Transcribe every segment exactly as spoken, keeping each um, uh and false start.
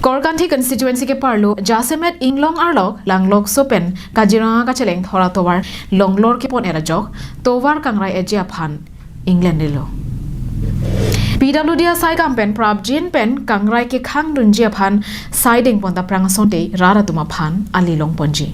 Korkanthi constituency keparlo jasemet Inglong arlok Langlokso pen Kaziranga kacheleng thor atovar longlor kepon-et ajok tovar kangrai-etji aphan inglen rilo. P W D asaikam pen prapjin pen kangrai kekhangdunji aphan saideng pon ta prang asonte rat atum aphan ali longponji.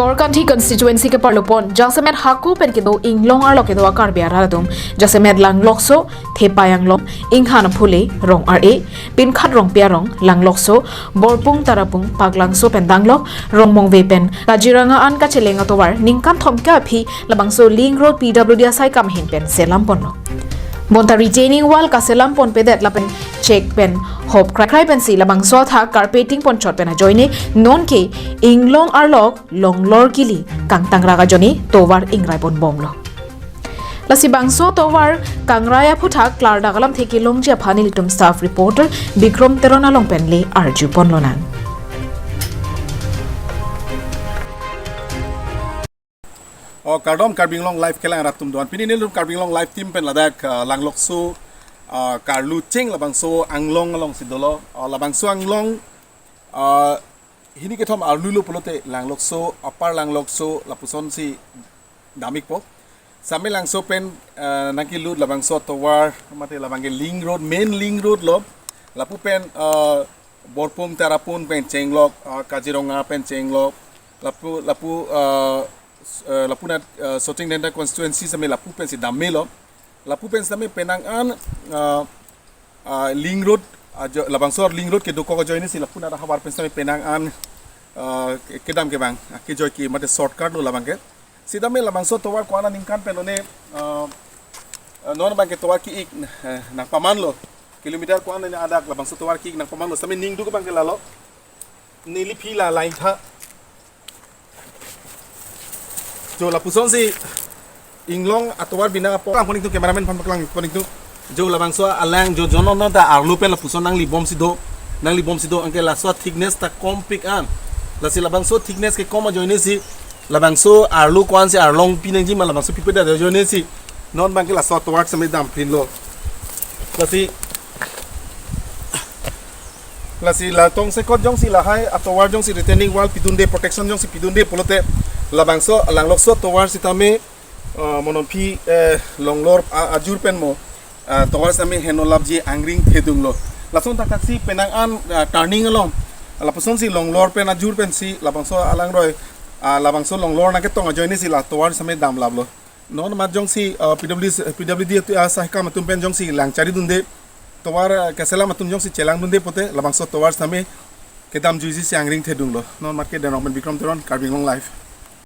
Korkanthi constituency keparlo pon jasemet hako pen kedo Inglong arlok kedo a-Karbi arat atum jasemet Langlokso, Thepai Anglong, Inghan Phule, Rong Ar-e, Pinkhat Rongpi arong, Langlokso, Borpung Tarapung, Paklangso pen danglok Rongmongve pen Kaziranga an kacheleng atovar ningkan thomkep aphi labangso link road P W D asaikam ahin pen selam ponlo. Bonta retaining wall kaselam ponpedet lapen chek pen hop kraikrai pensi labangso athak carpeting ponchot pen ajoine nonke Inglong arlok longlor kili kangtangrak ajoine tovar ingrai ponbomlo. Lasi bangso tovar kangrai aphuthak klardak alamthe kelongji aphan ilitum staff reporter Bikrom Teron along pen le arju ponlonang. O, kardom Karbi Anglong Live kelang rat atum doan. Pini nelitum Karbi Anglong Live team pen ladak, ah, Langlokso, ah, karlu cheng labangso Anglong alongsi dolo. O, labangso Anglong, ah, hini kethom arlulo pulote Langlokso, Upper Langlokso lapusonsi damikpo. Same Langso pen, ah, nangkelut labangso tovar mate labangke link road, main link road lo. Lapu pen, ah, Borpung Tarapung pen chenglok, ah, Kaziranga pen chenglok. Lapu, lapu, ah, s-, ah, lapu nat, ah, Socheng Dhenta constituency same lapu pensi damelo. Lapu pen same penang an, ah, ah, link road, ah, jo-, labangso link road kedokok ajoinesi lapu nat havar pen same penang an, ah, ke-, kedam kevang, ah, kejoi ke mate shortcut lo labangke. Sitame labangso tovar ko-an aningkan pen lone, ah, ah, non abangke tovar ki-ik, eh, nangpamanlo. Kilometer ko-an adak labangso tovar ki-ik nangpamanlo. Same ningduk abangke lalo. Neli phi la lain tha. Jo lapusonsi Inglong atovar bina apor. Lang konik tu cameraman phan paklang konik tu. Jo labangso alang jo jono na ta arlo pen lapuson nanglibomsi do. Nanglibomsi do anke laso thickness ta kompik an. Lasi labangso thickness kekom ajoinesi labangso arlo ko-ansi arlong pinangji ma labangso pipedet ajoinesi non abangke laso tovar same damplinlo. Lasi, lasi la tongsekot jongsi lahai atovar jongsi retaining wall pidunde, protection jongsi pidunde pulote labangso Langlokso tovar sitame, ah, mo non phi, eh, longlor a-, ajur pen mo, ah, tovar sitame heno lapji angring thedunglo. Lason thakthak si penang an, ah, turning along lapusonsi longlor pen ajur pensi labangso alangroi, ah, labangso longlor nangketong ajoinesi la tovar sitame damlaplo. Non amat jongsi, ah, P W D, P W D atu, ah, saikam atum pen jongsi lang charidunde, tovar, ah, keselam atum jongsi chelangdunde pote labangso tovar sitame kedamjuiji si angring thedunglo. Non amat ke Denok pen Bikrom Teron, Karbi Anglong Live.